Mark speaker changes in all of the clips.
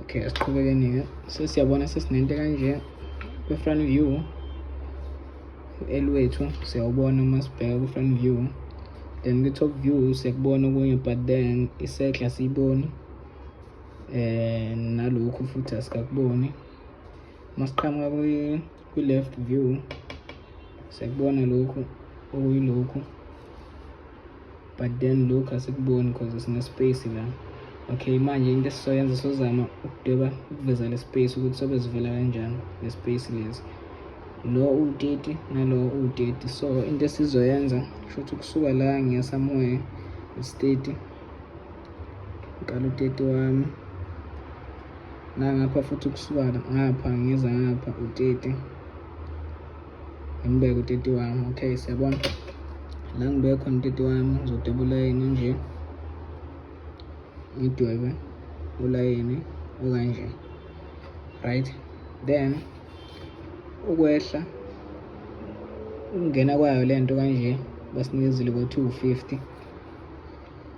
Speaker 1: Okay, asiqhubekeni-ke. Sesiyabona sesinento kanje kwi-front view. U-L wethu siyawubona uma sibheka kwi-front view. Then kwi-top view siyakubona okunye, but then i-circle asiyiboni. Nalokhu futhi asikakuboni. Masiqhamuka kwi-left view siyakubona lokhu okuyilokhu, but then lokhu asikuboni because sine-space la. Okay, manje into esizoyenza sozama ukudweba ukuveza le space ukuthi sobe sivela kanjani le space lezi. Lo uwu-30 nalo uwu-30, so into esizoyenza kusho ukuthi kusuka la ngiya somewhere is 30. Ngiqala u-30 wami nangapha futhi, kusuka ngapha ngiza ngapha u-30, ngibeke u-30 wami. Okay, siyabona la ngibeke khona u-30 wami. Ngizodweba ulayini nje, ngidwebe ulayini okanje, right? Then ukwehla ukungena kwayo lento kanje basinikezile ko-250.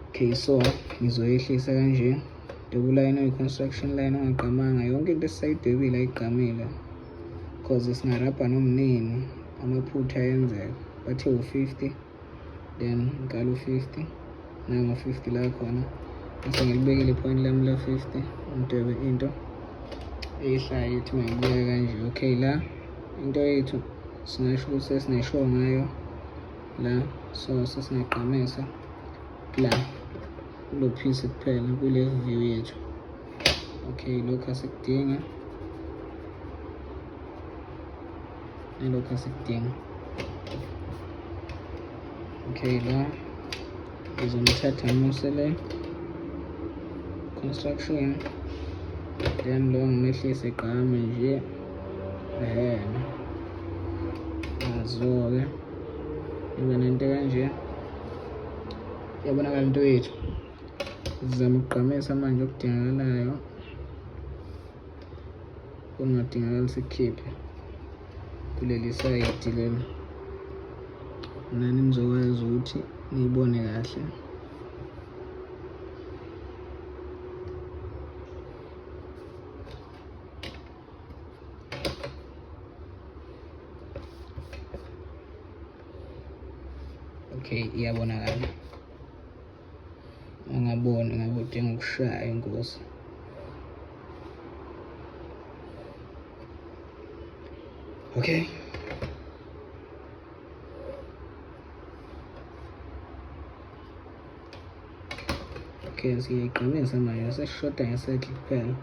Speaker 1: Okay, so ngizoyehlisa kanje, dweba ulayini oyi-construction line ongagqamanga. Yonke into esisayidwebile ayigqamile cause singarabha nomnini, amaphutha ayenzeka. Bathe u-50, then ngikala u-50, nangu 50 la khona, bese ngilibekile i-point lami la 50, ngidwebe into eyehlayo ithi mayibukeka kanje. Okay, la into yethu singasho ukuthi sesineshow ngayo la, so sesingagqamisa la kulo piece kuphela kule view yethu. Okay, lokhu asikudinga nalokhu asikudinga. Okay, la ngizomthatha ngimuse le construction, then lo ngimehlise gqame nje. Ehhe, nazo-ke ibe nento kanje, iyabonakala into yethu. Sizama ukugqamisa manje okudingakalayo, kungadingakali sikukhiphe kuleli sayidi leli, nani nizokwazi ukuthi niyibone kahle. Okay, iyabonakala. Ungaboni ngabe udinga ukushaya ingozi. Okay. Okay, siyayigqamisa manje, sesishoda nge-circle kuphela.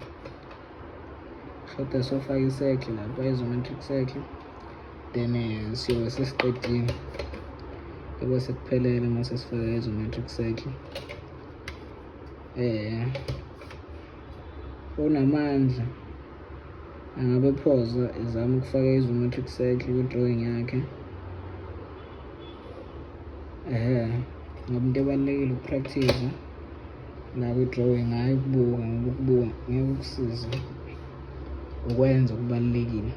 Speaker 1: Shoda sofaka i-circle lapha, isometric circle, then siyobe sesiqedile, yobe sekuphelele uma sesifaka isometric circle. Unamandla angabe phoza ezama ukufaka isometric circle kwi-drawing yakhe, ngoba into ebalulekile uku-practice la kwi-drawing, hhayi ukubuka, ngoba ukubuka ngeke kukusize, ukwenza kubalulekile.